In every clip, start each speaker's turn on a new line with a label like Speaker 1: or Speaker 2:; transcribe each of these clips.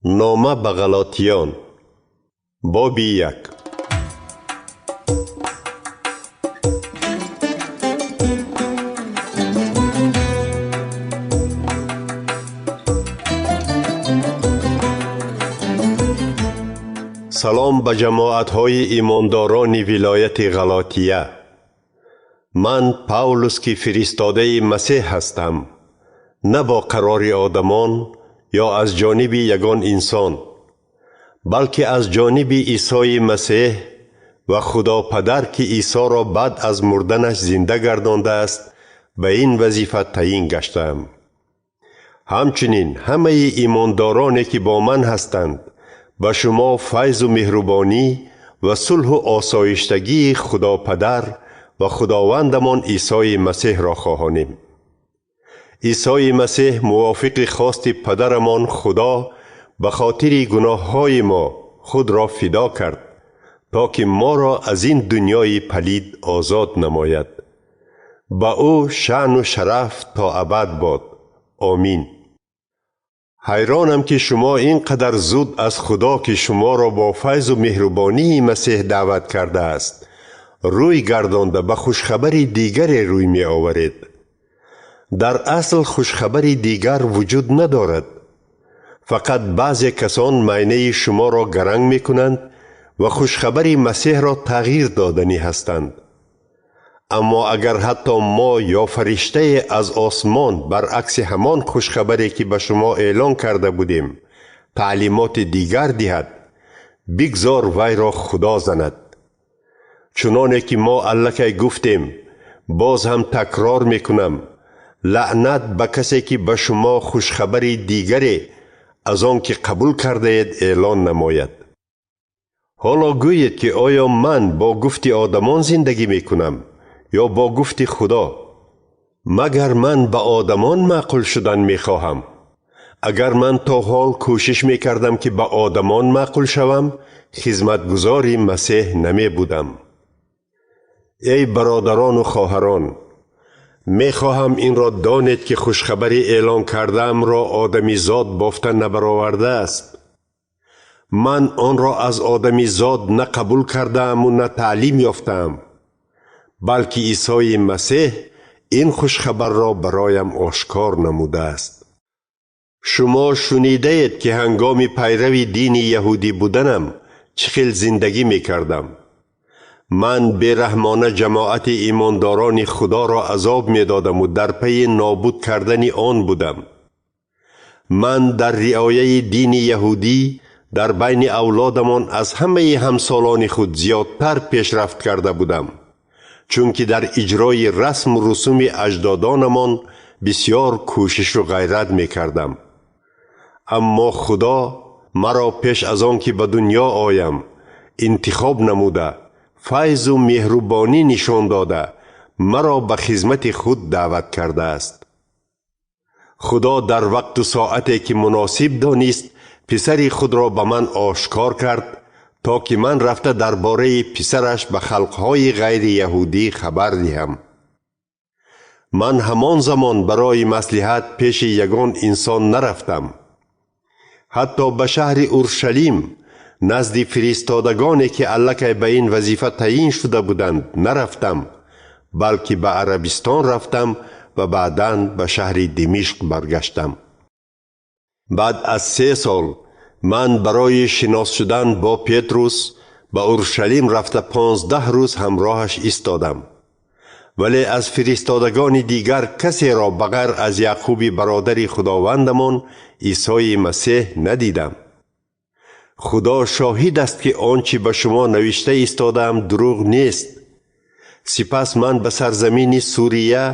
Speaker 1: Нома ба Ғалотиён, боби 1. Салом ба ҷамоатҳои имондорони вилояти Ғалотия. Ман Павлус, ки фиристодаи Масеҳ ҳастам, на бо қарори одамон ё аз ҷониби ягон инсон, балки аз ҷониби Исои Масеҳ ва Худо Падар, ки Исоро баъд аз мурданаш зинда гардондааст, ба ин вазифа таъин гаштаам. Ҳамчунин ҳамаи имондороне, ки бо ман ҳастанд, ба шумо файзу меҳрубонӣ ва сулҳу осоиштагии Худо Падар ва Худовандамон Исои Масеҳро хоҳонем. Исои Масеҳ мувофиқи хости падарамон Худо ба хотири гуноҳҳои мо худро фидо кард, то ки моро аз ин дунёи палид озод намояд. Ба ӯ шаъну шараф то абад бод. Омин. Ҳайронам, ки шумо ин қадар зуд аз Худо, ки шуморо бо файзу меҳрубонии Масеҳ даъват кардааст, рӯй гардонда ба хушхабари дигаре рӯй меоваред. Дар асл хушхабари дигар вуҷуд надорад. Фақат баъзе касон майнаи шуморо гаранг мекунанд ва хушхабари Масеҳро тағйир доданӣ ҳастанд. Аммо агар ҳатто мо ё фариштае аз осмон баръакси ҳамон хушхабаре, ки ба шумо эълон карда будем, таълимоти дигар диҳад, бигзор вайро Худо занад. Чуноне ки мо аллакай гуфтем, боз ҳам такрор мекунам: лаънат ба касе, ки ба шумо хушхабари дигаре аз он ки қабул кардаед эълон намояд. Ҳоло гӯед, ки оё ман бо гуфти одамон зиндагӣ мекунам ё бо гуфти Худо? Магар ман ба одамон маъқул шудан мехоҳам? Агар ман то ҳол кӯшиш мекардам, ки ба одамон маъқул шавам, хизматгузори Масеҳ намебудам. Эй бародарону хоҳарон, мехоҳам инро донед, ки хушхабари эълон кардаамро одамизод бофта набаровардааст. Ман онро аз одамизод на қабул кардааму на таълим ёфтаам, балки Исои Масеҳ ин хушхабарро бароям ошкор намудааст. Шумо шунидаед, ки ҳангоми пайрави дини яҳудӣ буданам чӣ хел зиндагӣ мекардам. Ман бераҳмона ҷамоати имондорони Худоро азоб медодаму дар пайи нобуд кардани он будам. Ман дар риояи дини яҳудӣ дар байни авлодамон аз ҳамаи ҳамсолони худ зиёдтар пешрафт карда будам, чунки дар иҷрои расму русуми аҷдодонамон бисёр кӯшишу ғайрат мекардам. Аммо Худо маро пеш аз он ки ба дунё оям интихоб намуда, файзу меҳрубонӣ нишон дода, маро ба хизмати худ даъват кардааст. Худо дар вақту соате, ки муносиб донист, писари худро ба ман ошкор кард, то ки ман рафта дар бораи писараш ба халқҳои ғайрияҳудӣ хабар диҳам. Ман ҳамон замон барои маслиҳат пеши ягон инсон нарафтам. Ҳатто ба шаҳри Уршалим назди фиристодагоне, ки аллакай ба ин вазифа таъин шуда буданд, нарафтам, балки ба Арабистон рафтам ва баъдан ба шаҳри Димишқ баргаштам. Баъд аз 3 сол ман барои шинос шудан бо Петрус ба Уршалим рафта 15 рӯз ҳамроҳаш истодам. Вале аз фиристодагони дигар касеро ба ғайр аз Яъқуби бародари Худовандамон Исои Масеҳ надидам. Худо шоҳид аст, ки он чӣ ба шумо навишта истодаам дурӯғ нест. Сипас ман ба сарзамини Сурия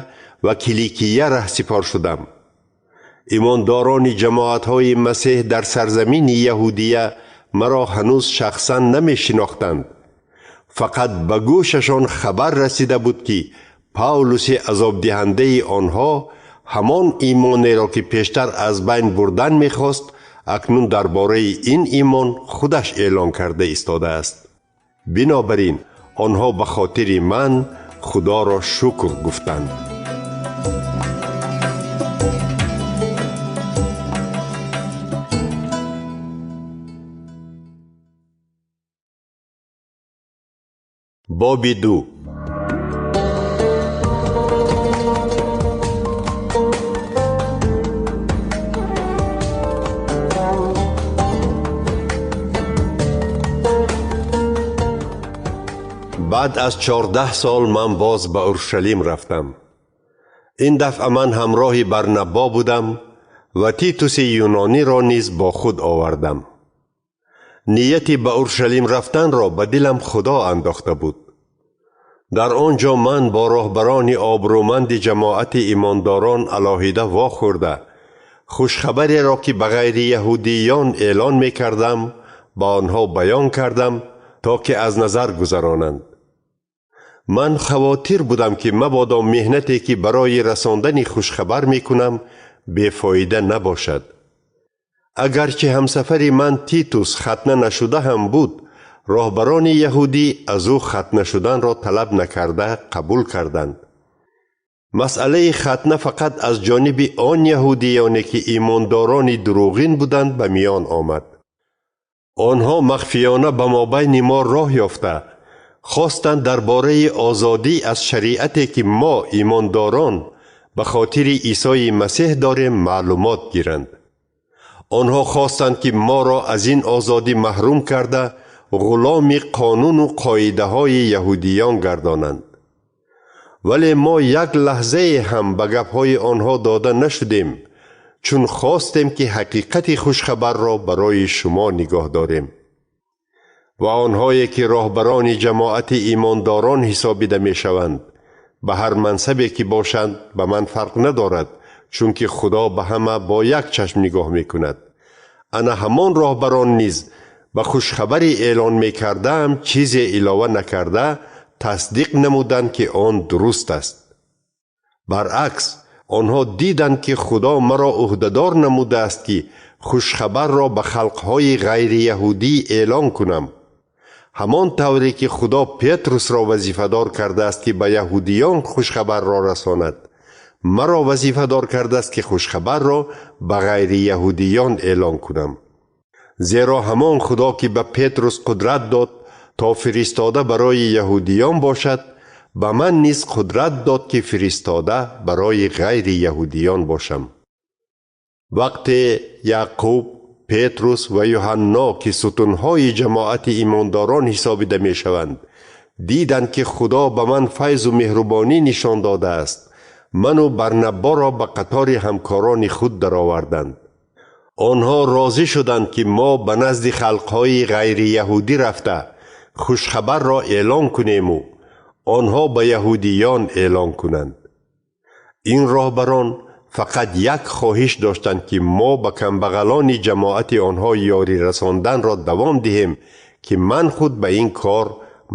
Speaker 1: ва Киликия раҳсипор шудам. Имондорони ҷамоатҳои Масеҳ дар сарзамини Яҳудия маро ҳанӯз шахсан намешинохтанд. Фақат ба гӯшашон хабар расида буд, ки Павлуси азобдиҳандаи онҳо ҳамон имонеро, ки пештар аз байн бурдан мехост, акнун дар бораи ин имон худаш эълон карда истодааст. Бинобар ин онҳо ба хотири ман Худоро шукр гуфтанд. Боби 2. Баъд аз 14 сол ман боз ба Уршалим рафтам. Ин дафъа ман ҳамроҳи Барнабо будам ва Титуси юнониро низ бо худ овардам. Нияти ба Уршалим рафтанро ба дилам Худо андохта буд. Дар он ҷо ман бо роҳбарони обрӯманди ҷамоати имондорон алоҳида вохӯрда, хушхабареро ки ба ғайри яҳудиён эълон мекардам, ба онҳо баён кардам, то ки аз назар гузаронанд. Ман хавотир будам, ки мабодо меҳнате ки барои расондани хушхабар мекунам, бефоида набошад. Агарчи ҳамсафари ман Титус хатна нашуда ҳам буд, роҳбарони яҳудӣ аз ӯ хатна шуданро талаб накарда қабул карданд. Масъалаи хатна фақат аз ҷониби он яҳудиёне ки имондорони дурӯғин буданд ба миён омад. Онҳо махфиёна ба мобайни мо роҳ ёфта, хостанд дар бораи озодӣ аз шариате ки мо имондорон ба хотири Исои Масеҳ дорем маълумот гиранд. Онҳо хостанд ки моро аз ин озодӣ маҳрум карда, ғуломи қонуну қоидаҳои яҳудиён гардонанд. Вале мо як лаҳзае ҳам ба гапҳои онҳо дода нашудем, чун хостем ки ҳақиқати хушхабарро барои шумо нигоҳ дорем. Ва онҳое ки роҳбарони ҷамоати имондорон ҳисобида мешаванд, ба ҳар мансабе ки бошанд, ба ман фарқ надорад, чунки Худо ба ҳама бо як чашм нигоҳ мекунад. Ана ҳамон роҳбарон низ ба хушхабари эълон мекардаам чизе илова накарда, тасдиқ намуданд, ки он дуруст аст. Баръакс, онҳо диданд, ки Худо маро ӯҳдадор намудааст, ки хушхабарро ба халқҳои ғайрияҳудӣ эълон кунам. Ҳамон тавре ки Худо Петрусро вазифадор кардааст, ки ба яҳудиён хушхабарро расонад, маро вазифадор кардааст, ки хушхабарро ба ғайрияҳудиён эълон кунам. Зеро ҳамон Худо ки ба Петрус қудрат дод, то фиристода барои яҳудиён бошад, ба ман низ қудрат дод, ки фиристода барои ғайрияҳудиён бошам. Вақте Яъқуб, Петрус ва Юҳанно, ки сутунҳои ҷамоати имондорон ҳисобида мешаванд, диданд, ки Худо ба ман файзу меҳрубонӣ нишон додааст, ману Барнаборо ба қатори ҳамкорони худ дароварданд. Онҳо розӣ шуданд, ки мо ба назди халқҳои ғайрияҳудӣ рафта, хушхабарро эълон кунему онҳо ба яҳудиён эълон кунанд. Ин роҳбарон фақат як хоҳиш доштанд, ки мо ба камбағалони ҷамоати онҳо ёрӣ расонданро давом диҳем, ки ман худ ба ин кор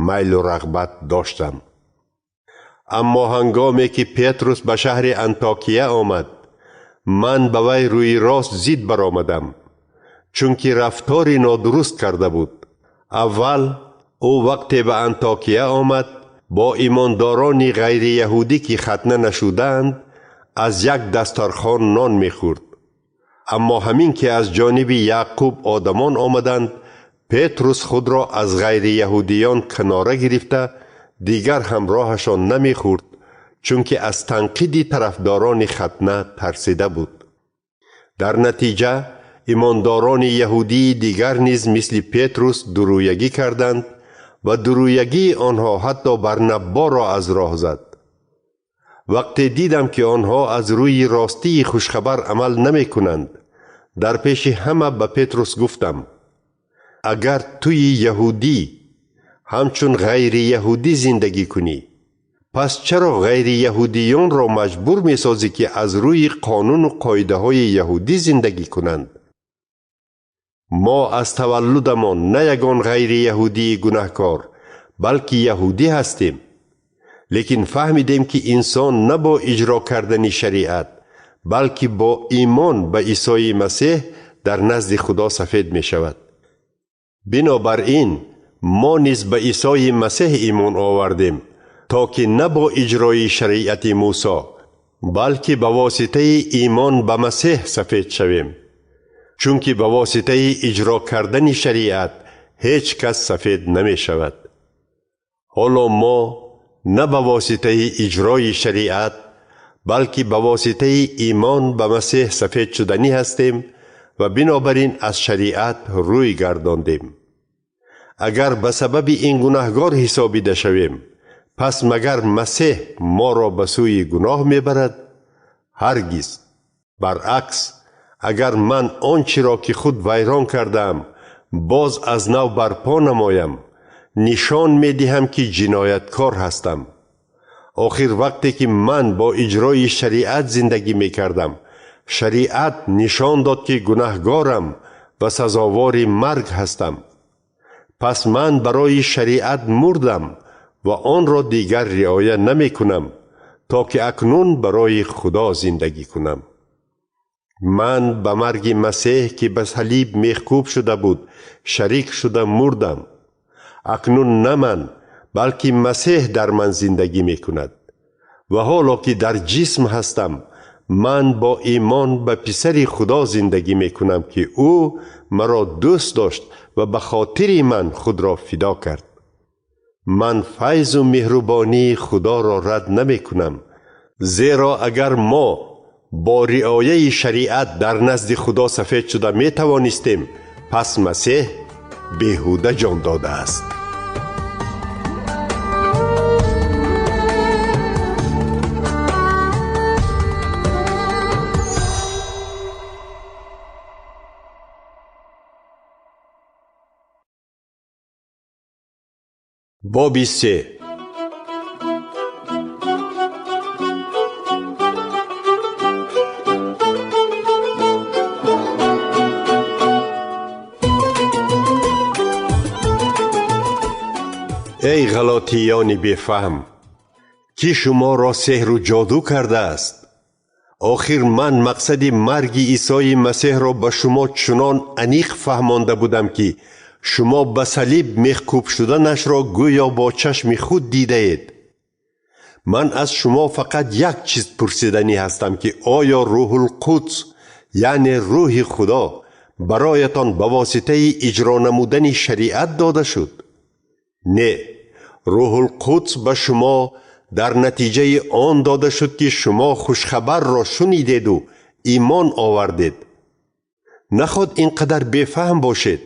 Speaker 1: майлу рағбат доштам. Аммо ҳангоме ки Петрус ба шаҳри Антокия омад, ман ба вай рӯи рост зид баромадам, чунки рафтори нодуруст карда буд. Аввал ӯ вақте ба Антокия омад, бо имондорони ғайрияҳудӣ ки хатна нашудаанд, аз як дастархон нон мехӯрд. Аммо ҳамин ки аз ҷониби Яъқуб одамон омаданд, Петрус худро аз ғайрияҳудиён канора гирифта, дигар ҳамроҳашон намехӯрд, чунки аз танқиди тарафдорони хатна тарсида буд. Дар натиҷа имондорони яҳудии дигар низ мисли Петрус дурӯягӣ карданд ва дурӯягии онҳо ҳатто Барнаборо аз роҳ зад. Вақте дидам, ки онҳо аз рӯи ростии хушхабар амал намекунанд, дар пеши ҳама ба Петрус гуфтам: агар туи яҳудӣ ҳамчун ғайрияҳудӣ зиндагӣ кунӣ, пас чаро ғайрияҳудиёнро маҷбур месозӣ, ки аз рӯи қонуну қоидаҳои яҳудӣ зиндагӣ кунанд? Мо аз таваллудамон на ягон ғайрияҳудии гунаҳкор, балки яҳудӣ ҳастем. Лекин фаҳмидем, ки инсон на бо иҷро кардани шариат, балки бо имон ба Исои Масеҳ дар назди Худо сафед мешавад. Бинобар ин мо низ ба Исои Масеҳ имон овардем, то ки на бо иҷрои шариати Мусо, балки ба воситаи имон ба Масеҳ сафед шавем. Чунки ба воситаи иҷро кардани шариат ҳеҷ кас сафед намешавад. Ҳоло мо на ба воситаи иҷрои шариат, балки ба воситаи имон ба Масеҳ сафед шуданӣ ҳастем ва бинобар ин аз шариат рӯй гардондем. Агар ба сабаби ин гунаҳгор ҳисобида шавем, пас магар Масеҳ моро ба сӯи гуноҳ мебарад? Ҳаргиз. Баръакс, агар ман он чиро ки худ вайрон кардаам, боз аз нав барпо намоям, нишон медиҳам ки ҷинояткор ҳастам. Охир вақте ки ман бо иҷрои шариат зиндагӣ мекардам, шариат нишон дод ки гунаҳгорам ва сазовори марг ҳастам. Пас ман барои шариат мурдам ва онро дигар риоя намекунам, то ки акнун барои Худо зиндагӣ кунам. Ман ба марги Масеҳ, ки ба салиб мехкӯб шуда буд, шарик шуда мурдам. Акнун на ман, балки Масеҳ дар ман зиндагӣ мекунад. Ва ҳоло ки дар ҷисм ҳастам, ман бо имон ба Писари Худо зиндагӣ мекунам, ки ӯ маро дӯст дошт ва ба хотири ман худро фидо кард. Ман файзу меҳрубонии Худоро рад намекунам, зеро агар мо бо риояи шариат дар назди Худо сафед шуда метавонистем, пас Масеҳ беҳуда ҷон додааст. Боби се. Эй ғалотиёни бефаҳм, кӣ шуморо сеҳру ҷоду кардааст? Охир ман мақсади марги Исои Масеҳро ба шумо чунон аниқ фаҳмонда будам, ки шумо ба салиб мехкӯб шуданашро гӯё бо чашми худ дидаед. Ман аз шумо фақат як чиз пурсиданӣ ҳастам, ки оё Рӯҳулқудс, яъне Рӯҳи Худо, бароятон ба воситаи иҷро намудани шариат дода шуд? Не, Рӯҳулқудс ба шумо дар натиҷаи он дода шуд, ки шумо хушхабарро шунидеду имон овардед. Наход ин қадар бефаҳм бошед.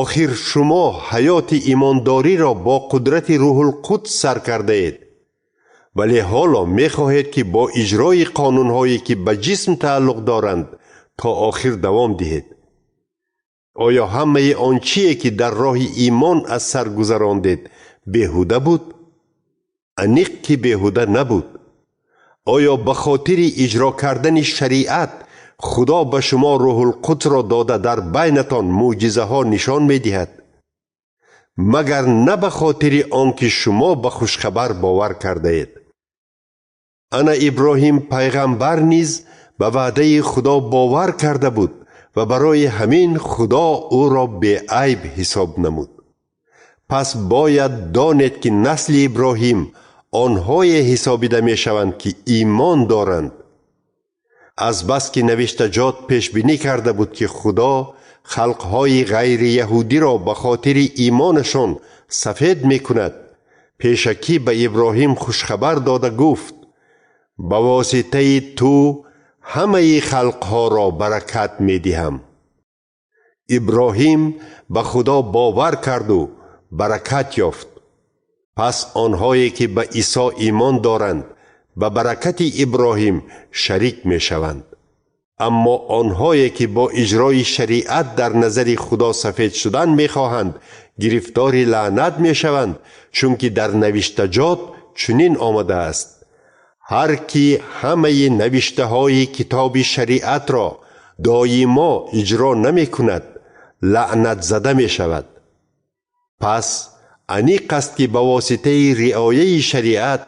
Speaker 1: Охир шумо ҳаёти имондориро бо қудрати Рӯҳулқудс сар кардаед, вале ҳоло мехоҳед, ки бо иҷрои қонунҳое, ки ба ҷисм тааллуқ доранд, то охир давом диҳед. Оё ҳамаи он чие, ки дар роҳи имон аз сар гузарондед, беҳуда буд? Аниқ ки беҳуда набуд. Оё ба хотири иҷро кардани шариат Худо ба шумо Рӯҳулқудсро дода дар байнатон мӯъҷизаҳо нишон медиҳад? Магар на ба хотири он ки шумо ба хушхабар бовар кардаед? Ана Иброҳим пайғамбар низ ба ваъдаи Худо бовар карда буд ва барои ҳамин Худо ӯро беайб ҳисоб намуд. Пас бояд донед, ки насли Иброҳим онҳое ҳисобида мешаванд, ки имон доранд. Азбаски навиштаҷот пешбинӣ карда буд, ки Худо халқҳои ғайрияҳудиро ба хотири имонашон сафед мекунад, пешакӣ ба Иброҳим хушхабар дода гуфт: ба воситаи ту ҳамаи халқҳоро баракат медиҳам. Иброҳим ба Худо бовар карду баракат ёфт. Пас онҳое, ки ба Исо имон доранд, ба баракати Иброҳим шарик мешаванд. Аммо онҳое, ки бо иҷрои шариат дар назари Худо сафед шудан мехоҳанд, гирифтори лаънат мешаванд, чунки дар навиштаҷот чунин омадааст: ҳар ки ҳамаи навиштаҳои китоби шариатро доимо иҷро намекунад, лаънатзада мешавад. Пас аниқ аст, ки ба воситаи риояи шариат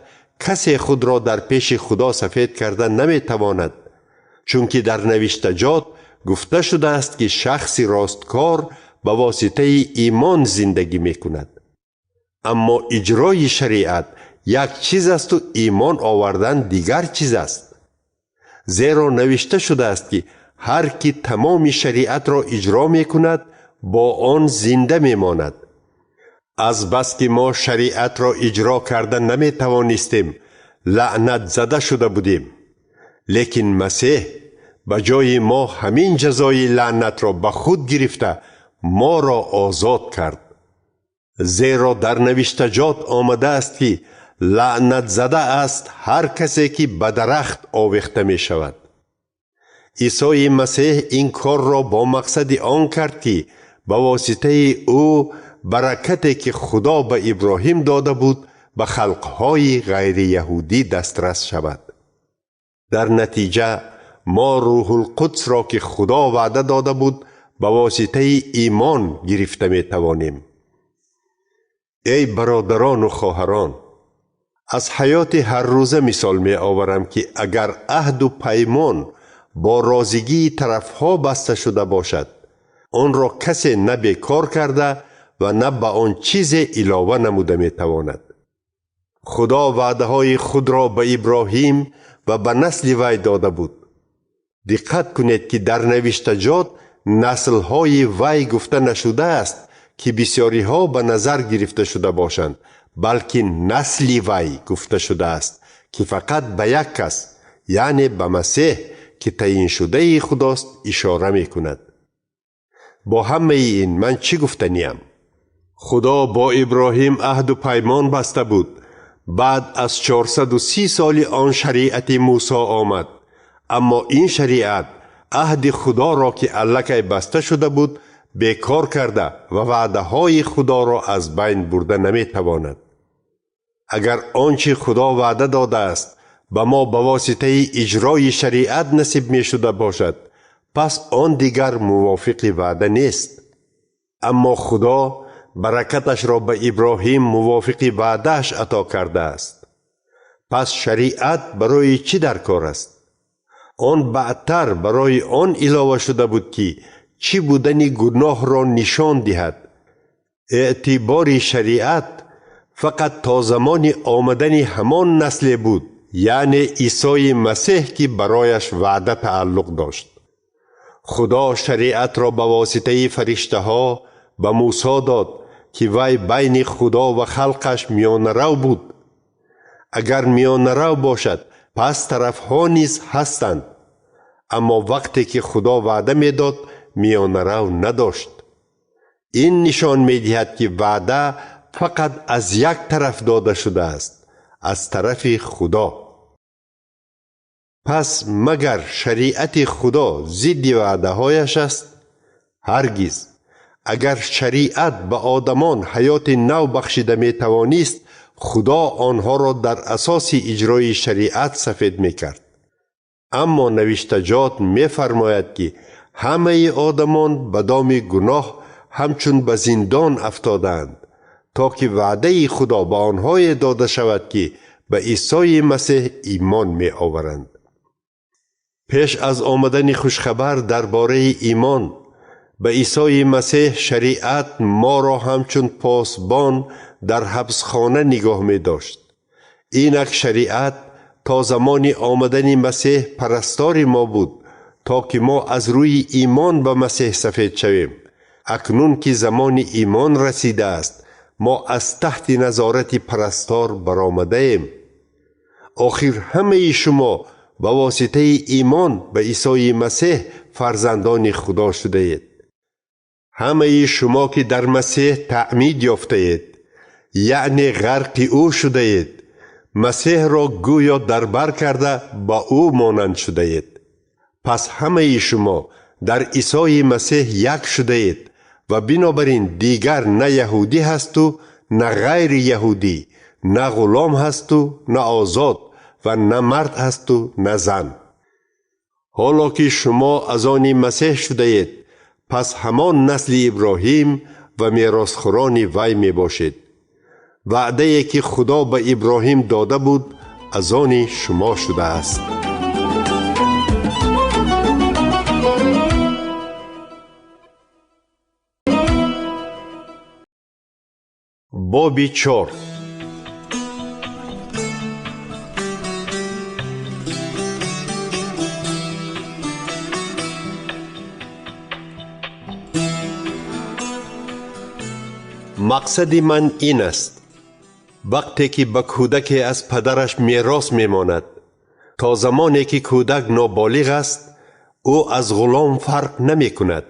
Speaker 1: касе худро дар пеши Худо сафед карда наметавонад, чунки дар навиштаҷот гуфта шудааст, ки шахси росткор ба воситаи имон зиндагӣ мекунад. Аммо иҷрои шариат як чиз асту имон овардан дигар чиз аст. Зеро навишта шудааст, ки ҳар ки тамоми шариатро иҷро мекунад, бо он зинда мемонад. Аз бас ки мо шариатро иҷро карда наметавонистем, лаънатзада шуда будем. Лекин Масеҳ ба ҷои мо ҳамин ҷазои лаънатро ба худ гирифта моро озод кард. Зеро дар навиштаҷот омадааст, ки лаънатзада аст ҳар касе, ки ба дарахт овехта мешавад. Исои Масеҳ ин корро бо мақсади он кард, ки ба воситаи ӯ баракате, ки Худо ба Иброҳим дода буд, ба халқҳои ғайрияҳудӣ дастрас шавад. Дар натиҷа мо Рӯҳулқудсро, ки Худо ваъда дода буд, ба воситаи имон гирифта метавонем. Эй бародарону хоҳарон, аз ҳаёти ҳаррӯза мисол меоварам, ки агар аҳду паймон бо розигии тарафҳо баста шуда бошад, онро касе на бекор карда ва на ба он чизе илова намуда метавонад. Худо ваъдаҳои худро ба Иброҳим ва ба насли вай дода буд. Диққат кунед, ки дар навиштаҷот наслҳои вай гуфта нашудааст, ки бисёриҳо ба назар гирифта шуда бошанд, балки насли вай гуфта шудааст, ки фақат ба як кас, яъне ба Масеҳ, ки таъйиншудаи Худост, ишора мекунад. Бо ҳамаи ин ман чӣ гуфтаниям? Худо бо Иброҳим аҳду паймон баста буд. Баъд аз 430 соли он шариати Мусо омад. Аммо ин шариат аҳди Худоро, ки аллакай баста шуда буд, бекор карда ва ваъдаҳои Худоро аз байн бурда наметавонад. Агар он чи Худо ваъда додааст ба мо ба воситаи иҷрои шариат насиб мешуда бошад, пас он дигар мувофиқи ваъда нест. Аммо Худо баракаташро ба Иброҳим мувофиқи ваъдааш ато кардааст. Пас шариат барои чӣ дар кор аст? Он баъдтар барои он илова шуда буд, ки чӣ будани гуноҳро нишон диҳад. Эътибори шариат фақат то замони омадани ҳамон насле буд, яъне Исои Масеҳ, ки барояш ваъда тааллуқ дошт. Худо шариатро ба воситаи фариштаҳо ба Мусо дод, ки вай байни Худо ва халқаш миёнарав буд. Агар миёнарав бошад, пас тарафҳо низ ҳастанд. Аммо вақте ки Худо ваъда медод, миёнарав надошт. Ин нишон медиҳад, ки ваъда фақат аз як тараф дода шудааст, аз тарафи Худо. Пас магар шариати Худо зидди ваъдаҳояш аст? Ҳаргиз. Агар шариат ба одамон ҳаёти нав бахшида метавонист, Худо онҳоро дар асоси иҷрои шариат сафед мекард. Аммо навиштаҷот мефармояд, ки ҳамаи одамон ба доми гуноҳ ҳамчун ба зиндон афтодаанд, то ки ваъдаи Худо ба онҳое дода шавад, ки ба Исои Масеҳ имон меоваранд. Пеш аз омадани хушхабар дар бораи имон ба Исои Масеҳ, шариат моро ҳамчун посбон дар ҳабсхона нигоҳ медошт. Инак шариат то замони омадани Масеҳ парастори мо буд, то ки мо аз рӯи имон ба Масеҳ сафед шавем. Акнун ки замони имон расидааст, мо аз таҳти назорати парастор баромадаем. Охир ҳамаи шумо ба воситаи имон ба Исои Масеҳ фарзандони Худо шудаед. Ҳамаи шумо, ки дар Масеҳ таъмид ёфтаед, яъне ғарқи ӯ шудаед, Масеҳро гӯё дар бар карда ба ӯ монанд шудаед. Пас ҳамаи шумо дар Исои Масеҳ як шудаед ва бинобар ин дигар на яҳудӣ ҳасту на ғайри яҳудӣ, на ғулом ҳасту на озод ва на мард ҳасту на зан. Ҳоло ки шумо аз они Масеҳ шудаед, пас ҳамон насли Иброҳим ва меросхӯрони вай мебошед. Ваъдае ки Худо ба Иброҳим дода буд, аз они шумо шудааст. Боби 4. Мақсади ман ин аст: вақте ки ба кӯдаке аз падараш мерос мемонад, то замоне ки кӯдак ноболиғ аст, ӯ аз ғулом фарқ намекунад.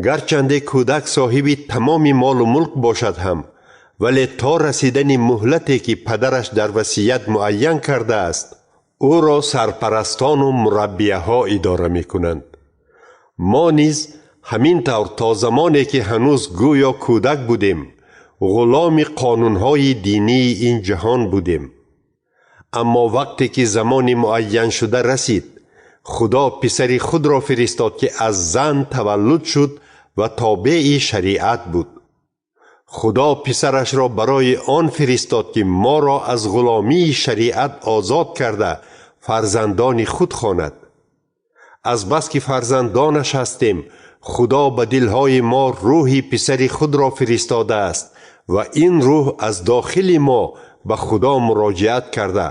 Speaker 1: Гарчанде кӯдак соҳиби тамоми молу мулк бошад ҳам, вале то расидани муҳлате ки падараш дар васият муайян кардааст, ӯро сарпарастону мураббияҳо идора мекунанд. Мо низ ҳамин тавр то замоне ки ҳанӯз гӯё кӯдак будем, ғуломи қонунҳои динии ин ҷаҳон будем. Аммо вақте ки замони муайяншуда расид, Худо писари худро фиристод, ки аз зан таваллуд шуд ва тобеи шариат буд. Худо писарашро барои он фиристод, ки моро аз ғуломии шариат озод карда фарзандони худ хонад. Азбаски фарзандонаш ҳастем, Худо ба дилҳои мо рӯҳи писари худро фиристодааст ва ин рӯҳ аз дохили мо ба Худо муроҷиат карда: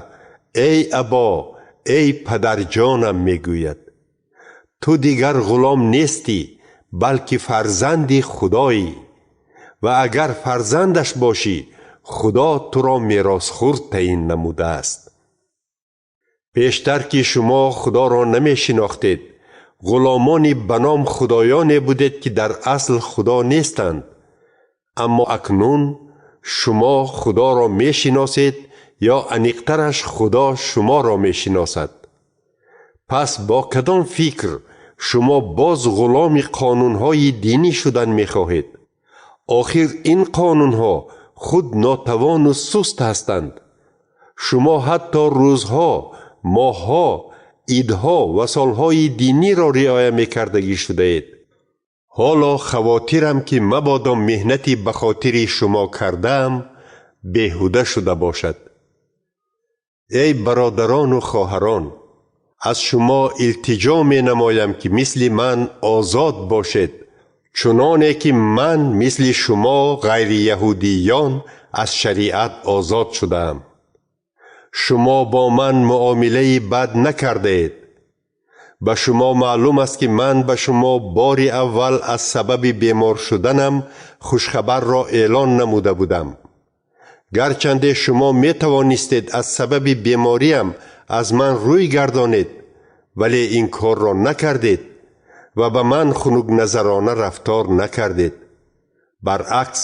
Speaker 1: «Эй Або, эй падарҷонам» мегӯяд. Ту дигар ғулом нестӣ, балки фарзанди Худоӣ. Ва агар фарзандаш бошӣ, Худо туро меросхӯр таъин намудааст. Пештар ки шумо Худоро намешинохтед, ғуломони ба ном худоёне будед, ки дар асл Худо нестанд. Аммо акнун шумо Худоро мешиносед, ё аниқтараш Худо шуморо мешиносад. Пас бо кадом фикр шумо боз ғуломи қонунҳои динӣ шудан мехоҳед? Охир ин қонунҳо худ нотавону суст ҳастанд. Шумо ҳатто рӯзҳо, моҳҳо, идҳо ва солҳои диниро риоя мекардагӣ шудаед. Ҳоло хавотирам, ки мабодо меҳнати ба хотири шумо кардаам беҳуда шуда бошад. Эй бародарону хоҳарон, аз шумо илтиҷо менамоям, ки мисли ман озод бошед, чуноне ки ман мисли шумо ғайрияҳудиён аз шариат озод шудаам. Шумо бо ман муомилаи бад накардаед. Ба шумо маълум аст, ки ман ба шумо бори аввал аз сабаби бемор шуданам хушхабарро эълон намуда будам. Гарчанде шумо метавонистед аз сабаби бемориам аз ман рӯй гардонед, вале ин корро накардед ва ба ман хунукназарона рафтор накардед. Баръакс,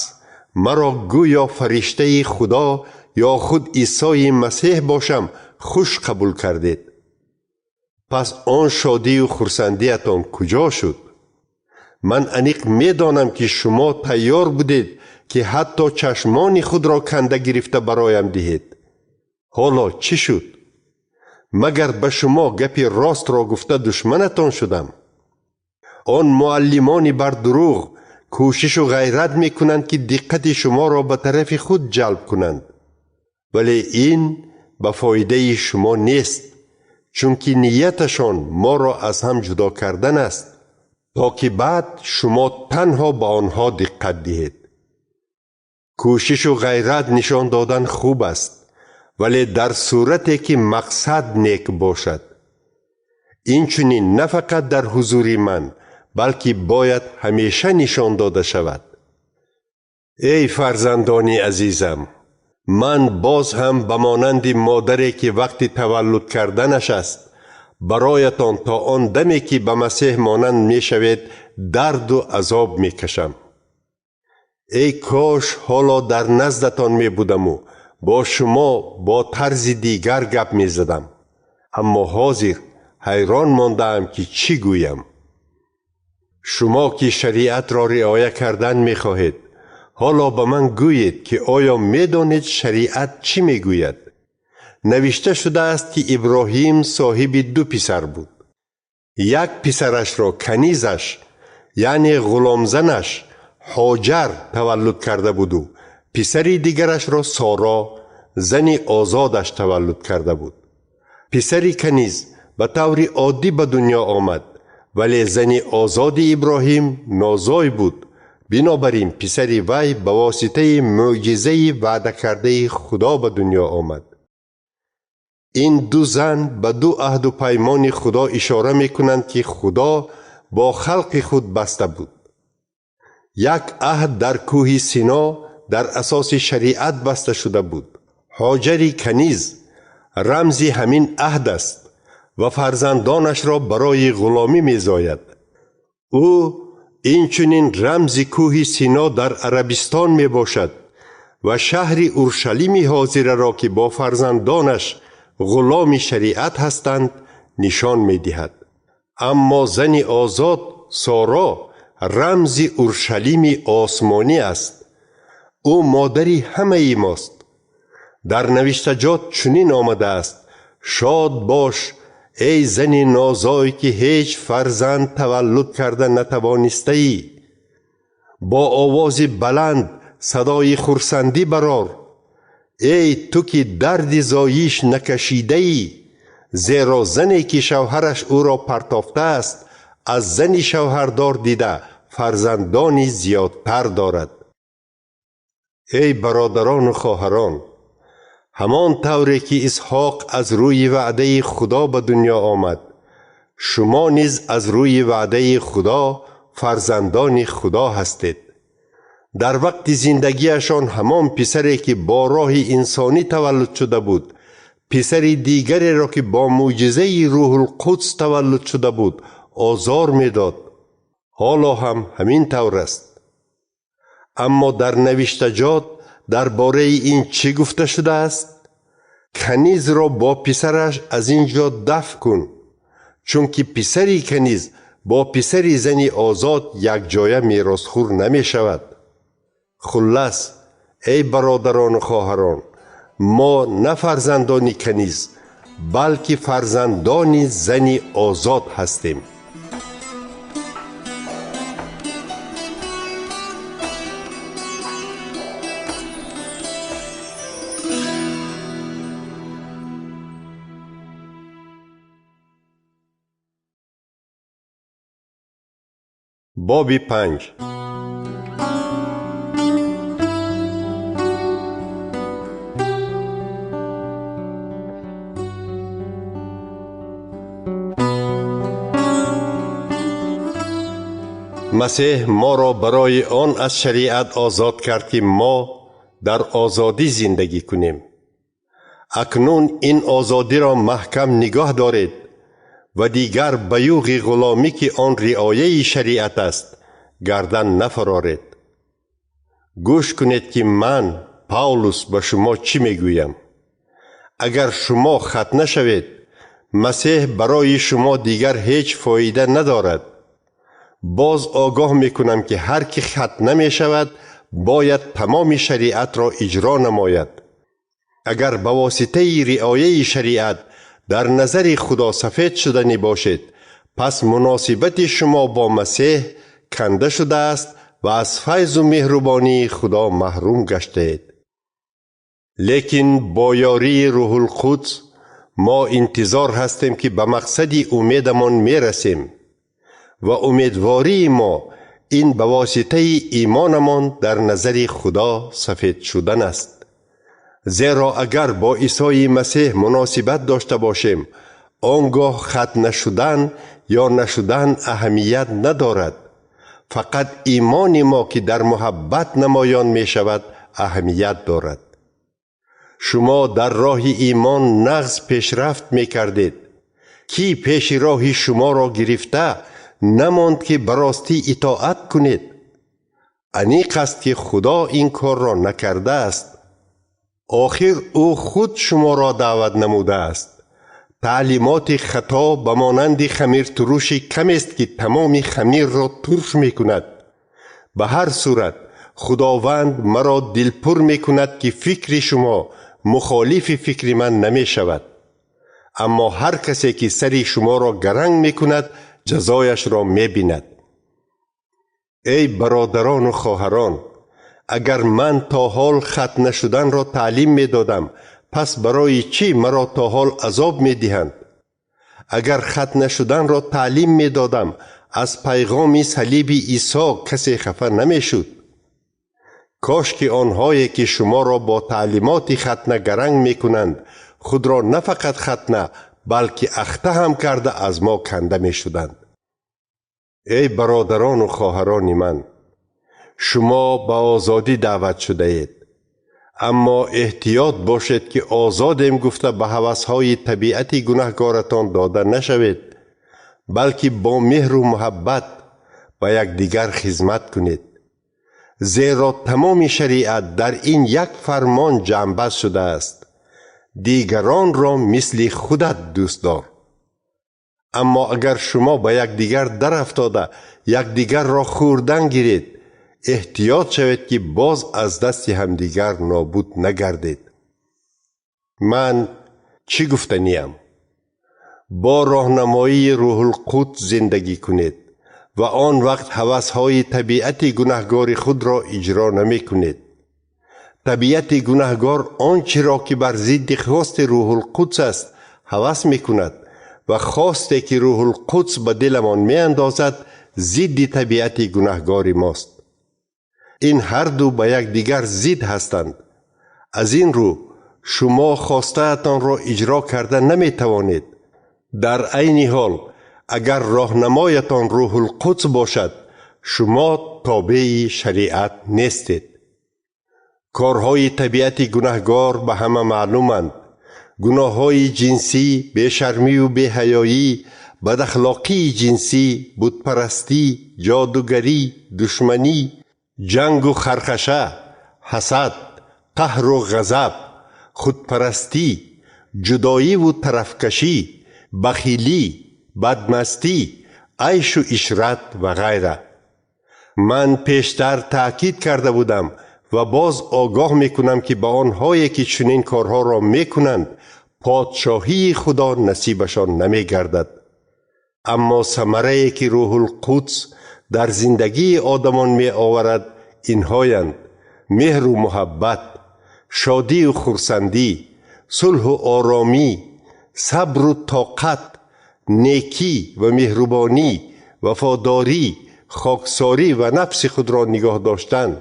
Speaker 1: маро гӯё фариштаи Худо ё худ Исои Масеҳ бошам хуш қабул кардед. Пас он шодию хурсандиятон куҷо шуд? Ман аниқ медонам, ки шумо тайёр будед, ки ҳатто чашмони худро канда гирифта бароям диҳед. Ҳоло чӣ шуд? Магар ба шумо гапи ростро гуфта душманатон шудам? Он муаллимони бардурӯғ кӯшишу ғайрат мекунанд, ки диққати шуморо ба тарафи худ ҷалб кунанд. Вале ин ба фоидаи шумо нест, чунки нияташон моро аз ҳам ҷудо кардан аст, то ки баъд шумо танҳо ба онҳо диққат диҳед. Кӯшишу ғайрат нишон додан хуб аст, вале дар сурате ки мақсад нек бошад. Инчунин на фақат дар ҳузури ман, балки бояд ҳамеша нишон дода шавад. Эй фарзандони азизам, ман боз ҳам ба монанди модаре, ки вақти таваллуд карданаш аст, бароятон то он даме, ки ба Масеҳ монанд мешавед, дарду азоб мекашам. Эй кош ҳоло дар наздатон мебудаму бо шумо бо тарзи дигар гап мезадам. Аммо ҳозир ҳайрон мондаам, ки чӣ гӯям. Шумо ки шариатро риоя кардан мехоҳед, ҳоло ба ман гӯед, ки оё медонед шариат чӣ мегӯяд? Навишта шудааст, ки Иброҳим соҳиби ду писар буд. Як писарашро канизаш, яъне ғуломзанаш Ҳоҷар таваллуд карда буду писари дигарашро Соро, зани озодаш, таваллуд карда буд. Писари каниз ба таври оддӣ ба дунё омад, вале зани озоди Иброҳим нозой буд. Бинобар ин писари вай ба воситаи мӯъҷизаи ваъдакардаи Худо ба дунё омад. Ин ду зан ба ду аҳду паймони Худо ишора мекунанд, ки Худо бо халқи худ баста буд. Як аҳд дар кӯҳи Сино дар асоси шариат баста шуда буд. Ҳоҷари каниз рамзи ҳамин аҳд аст ва фарзандонашро барои ғуломӣ мезояд. Ӯ инчунин рамзи кӯҳи Сино дар Арабистон мебошад ва шаҳри Уршалими ҳозираро, ки бо фарзандонаш ғуломи шариат ҳастанд, нишон медиҳад. Аммо зани озод Соро рамзи Уршалими осмонӣ аст. Ӯ модари ҳамаи мост. Дар навиштаҷот чунин омадааст: шод бош, эй зани нозой, ки ҳеҷ фарзанд таваллуд карда натавонистаӣ. Бо овози баланд садои хурсандӣ барор, эй ту ки дарди зоиш накашидаӣ, зеро зане ки шавҳараш ӯро партофтааст, аз зани шавҳардор дида фарзандони зиёдтар дорад. Эй бародарону хоҳарон, ҳамон тавре ки Исҳоқ аз рӯи ваъдаи Худо ба дунё омад, шумо низ аз рӯи ваъдаи Худо фарзандони Худо ҳастед. Дар вақти зиндагиашон ҳамон писаре ки бо роҳи инсонӣ таваллуд шуда буд, писари дигареро ки бо мӯъҷизаи Рӯҳулқудс таваллуд шуда буд, озор медод. Ҳоло ҳам ҳамин тавр аст. Аммо дар навиштаҷот дар бораи ин чӣ гуфта шудааст? Канизро бо писараш аз ин ҷо дафъ кун, чунки писари каниз бо писари зани озод якҷоя меросхӯр намешавад. Хуллас, эй бародарону хоҳарон, мо на фарзандони каниз, балки фарзандони зани озод ҳастем. Боби 5. Масеҳ моро барои он аз шариат озод кард, ки мо дар озодӣ зиндагӣ кунем. Акнун ин озодиро маҳкам нигоҳ доред ва дигар ба юғи ғуломӣ, ки он риояи шариат аст, гардан нафароред. Гӯш кунед, ки ман, Павлус, ба шумо чӣ мегӯям. Агар шумо хатна шавед, Масеҳ барои шумо дигар ҳеҷ фоида надорад. Боз огоҳ мекунам, ки ҳар ки хатна мешавад, бояд тамоми шариатро иҷро намояд. Агар ба воситаи риояи шариат дар назари Худо сафед шуданӣ бошед, пас муносибати шумо бо Масеҳ канда шудааст ва аз файзу меҳрубонии Худо маҳрум гаштаед. Лекин бо ёрии Рӯҳулқудс мо интизор ҳастем, ки ба мақсади умедамон мерасем ва умедвории мо ин ба воситаи имонамон дар назари Худо сафед шудан аст. Зеро агар бо Исои Масеҳ муносибат дошта бошем, он гоҳ хатна шудан ё нашудан аҳамият надорад. Фақат имони мо, ки дар муҳаббат намоён мешавад, аҳамият дорад. Шумо дар роҳи имон нағз пешрафт мекардед. Ки пеши роҳи шуморо гирифта намонд, ки ба ростӣ итоат кунед? Аниқ аст, ки Худо ин корро накардааст. Охир ӯ худ шуморо даъват намудааст. Таълимоти хато ба монанди хамиртуруши камест, ки тамоми хамирро турш мекунад. Ба ҳар сурат Худованд маро дилпур мекунад, ки фикри шумо мухолифи фикри ман намешавад. Аммо ҳар касе ки сари шуморо гаранг мекунад, ҷазояшро мебинад. Эй бародарону хоҳарон, агар ман то ҳол хатна шуданро таълим медодам, пас барои чӣ маро то ҳол азоб медиҳанд? Агар хатна шуданро таълим медодам, аз пайғоми салиби Исо касе хафа намешуд. Кош ки онҳое ки шуморо бо таълимоти хатна гаранг мекунанд, худро на фақат хатна, балки ахта ҳам карда аз мо канда мешуданд. Эй бародарону хоҳарони ман, Шумо ба озодӣ даъват шудаед. Аммо эҳтиёт бошед, ки озодем гуфта ба ҳавасҳои табиати гунаҳкоратон дода нашавед, балки бо меҳру муҳаббат ба якдигар хизмат кунед. Зеро тамоми шариат дар ин як фармон ҷамъбаст шудааст: дигаронро мисли худат дӯст дор. Аммо агар шумо ба якдигар дарафтода якдигарро хӯрдан гиред, эҳтиёт шавед, ки боз аз дасти ҳамдигар нобуд нагардед. Ман чӣ гуфтаниям? Бо роҳнамоии Рӯҳулқудс зиндагӣ кунед ва он вақт ҳавасҳои табиати гунаҳгори худро иҷро намекунед. Табиати гунаҳгор он чиро, ки бар зидди хости Рӯҳулқудс аст, ҳавас мекунад ва хосте, ки Рӯҳулқудс ба диламон меандозад, зидди табиати гунаҳгори мост. Ин ҳар ду ба якдигар зид ҳастанд. Аз ин рӯ шумо хостаатонро иҷро карда наметавонед. Дар айни ҳол агар роҳнамоятон Рӯҳулқудс бошад, шумо тобеи шариат нестед. Корҳои табиати гунаҳгор ба ҳама маълуманд: гуноҳҳои ҷинсӣ, бешармию беҳаёӣ, бадахлоқии ҷинсӣ, бутпарастӣ, ҷодугарӣ, душманӣ, ҷангу хархаша, ҳасад, қаҳру ғазаб, худпарастӣ, ҷудоиву тарафкашӣ, бахилӣ, бадмастӣ, айшу ишрат ва ғайра. Ман пештар таъкид карда будам ва боз огоҳ мекунам, ки ба онҳое, ки чунин корҳоро мекунанд, подшоҳии Худо насибашон намегардад. Аммо самарае, ки Рӯҳулқудс дар зиндагии одамон меоварад, инҳоянд: меҳру муҳаббат, шодию хурсандӣ, сулҳу оромӣ, сабру тоқат, некӣ ва меҳрубонӣ, вафодорӣ, хоксорӣ ва нафси худро нигоҳ доштан.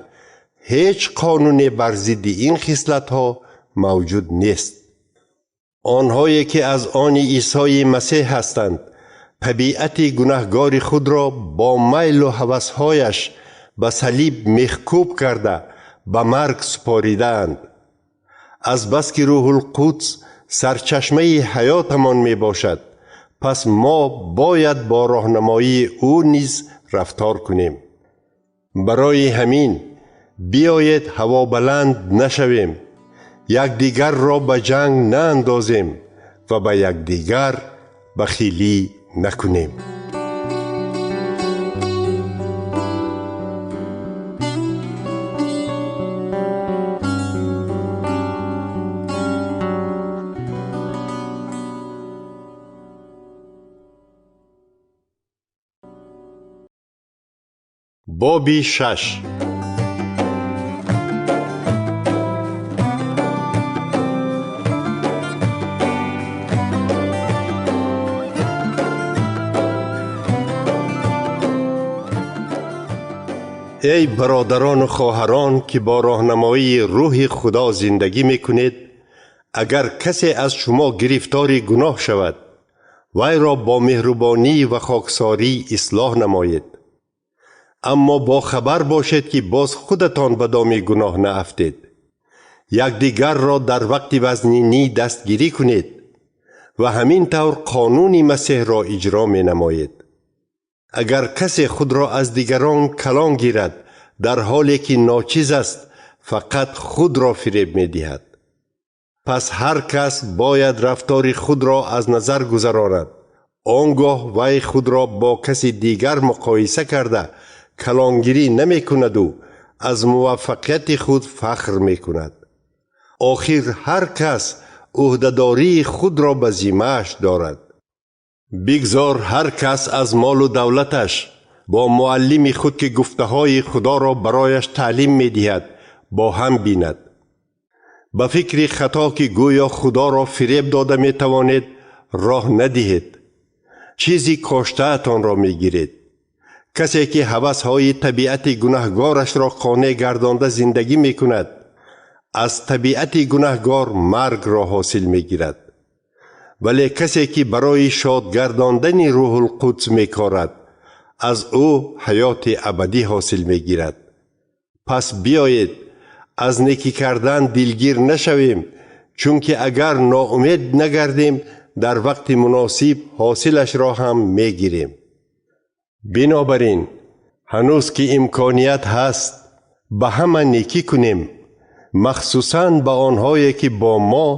Speaker 1: Ҳеҷ қонуне бар зидди ин хислатҳо мавҷуд нест. Онҳое, ки аз они Исои Масеҳ ҳастанд, табиати гунаҳгори худро бо майлу ҳавасҳояш ба салиб мехкӯб карда ба марг супоридаанд. Азбаски Рӯҳулқудс сарчашмаи ҳаётамон мебошад, пас мо бояд бо роҳнамоии ӯ низ рафтор кунем. Барои ҳамин биёед ҳавобаланд нашавем, якдигарро ба ҷанг наандозем ва ба якдигар бахилӣ накунем. Боби шаш. Эй бародарону хоҳарон, ки бо роҳнамоии Рӯҳи Худо зиндагӣ мекунед, агар касе аз шумо гирифтори гуноҳ шавад, вайро бо меҳрубонӣ ва хоксорӣ ислоҳ намоед. Аммо бохабар бошед, ки боз худатон ба доми гуноҳ наафтед. Якдигарро дар вақти вазнинӣ дастгирӣ кунед ва ҳамин тавр қонуни Масеҳро иҷро менамоед. Агар касе худро аз дигарон калон гирад, дар ҳоле ки ночиз аст, фақат худро фиреб медиҳад. Пас ҳар кас бояд рафтори худро аз назар гузаронад. Он гоҳ вай худро бо каси дигар муқоиса карда калонгирӣ намекунаду аз муваффақияти худ фахр мекунад. Охир ҳар кас ӯҳдадории худро ба зиммааш дорад. Бигзор ҳар кас аз молу давлаташ бо муаллими худ, ки гуфтаҳои Худоро барояш таълим медиҳад, бо ҳам бинад. Ба фикри хато, ки гӯё Худоро фиреб дода метавонед, роҳ надиҳед. Чизи коштаатонро мегиред. Касе, ки ҳавасҳои табиати гунаҳгорашро қонеъ гардонда зиндагӣ мекунад, аз табиати гунаҳгор маргро ҳосил мегирад. Вале касе, ки барои шод гардондани Рӯҳулқудс мекорад, аз ӯ ҳаёти абадӣ ҳосил мегирад. Пас биёед аз некӣ кардан дилгир нашавем, чунки агар ноумед нагардем, дар вақти муносиб ҳосилашро ҳам мегирем. Бинобар ин, ҳанӯз ки имконият ҳаст, ба ҳама некӣ кунем, махсусан ба онҳое ки бо мо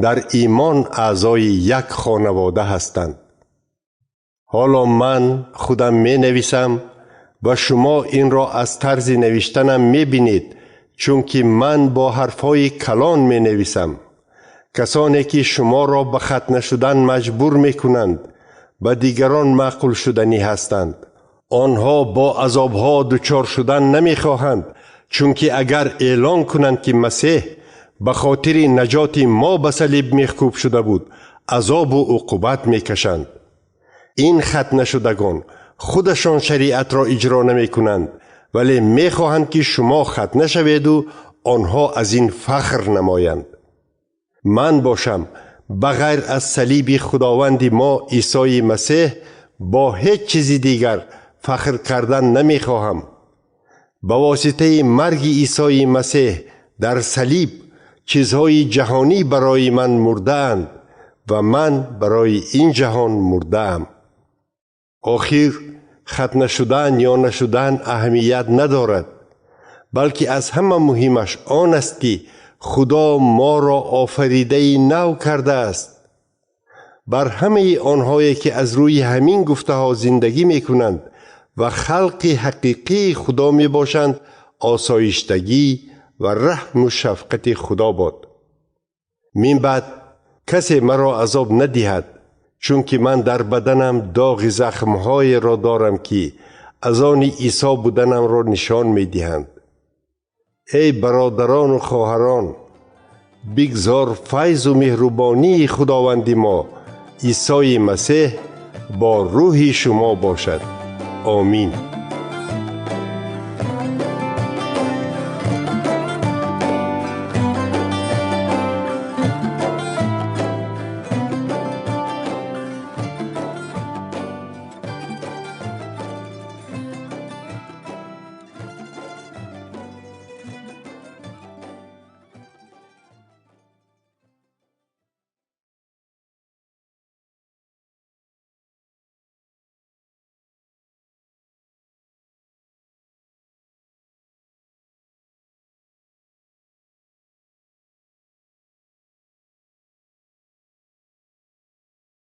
Speaker 1: дар имон аъзои як хонавода ҳастанд. Ҳоло ман худам менависам ва шумо инро аз тарзи навиштанам мебинед, чунки ман бо ҳарфҳои калон менависам. Касоне ки шуморо ба хатна шудан маҷбур мекунанд, ба дигарон маъқул шуданӣ ҳастанд. Онҳо бо азобҳо дучор шудан намехоҳанд, чунки агар эълон кунанд, ки Масеҳ ба хотири наҷоти мо ба салиб мехкӯб шуда буд, азобу уқубат мекашанд. Ин хатнашудагон худашон шариатро иҷро намекунанд, вале мехоҳанд, ки шумо хатна шаведу онҳо аз ин фахр намоянд. Ман бошам, ба ғайр аз салиби Худованди мо Исои Масеҳ бо ҳеҷ чизи дигар фахр кардан намехоҳам. Ба воситаи марги Исои Масеҳ дар салиб чизҳои ҷаҳонӣ барои ман мурдаанд ва ман барои ин ҷаҳон мурдаам. Охир хатна шудан ё нашудан аҳамият надорад, балки аз ҳама муҳимаш он аст, ки Худо моро офаридаи нав кардааст. Бар ҳамаи онҳое ки аз рӯи ҳамин гуфтаҳо зиндагӣ мекунанд ва халқи ҳақиқии Худо мебошанд, осоиштагӣ ва раҳму шафқати Худо бод. Мин баъд касе маро азоб надиҳад, чунки ман дар баданам доғи захмҳоеро дорам, ки аз они Исо буданамро нишон медиҳанд. Эй бародарону хоҳарон, бигзор файзу меҳрубонии Худованди мо Исои Масеҳ бо рӯҳи шумо бошад. Омин.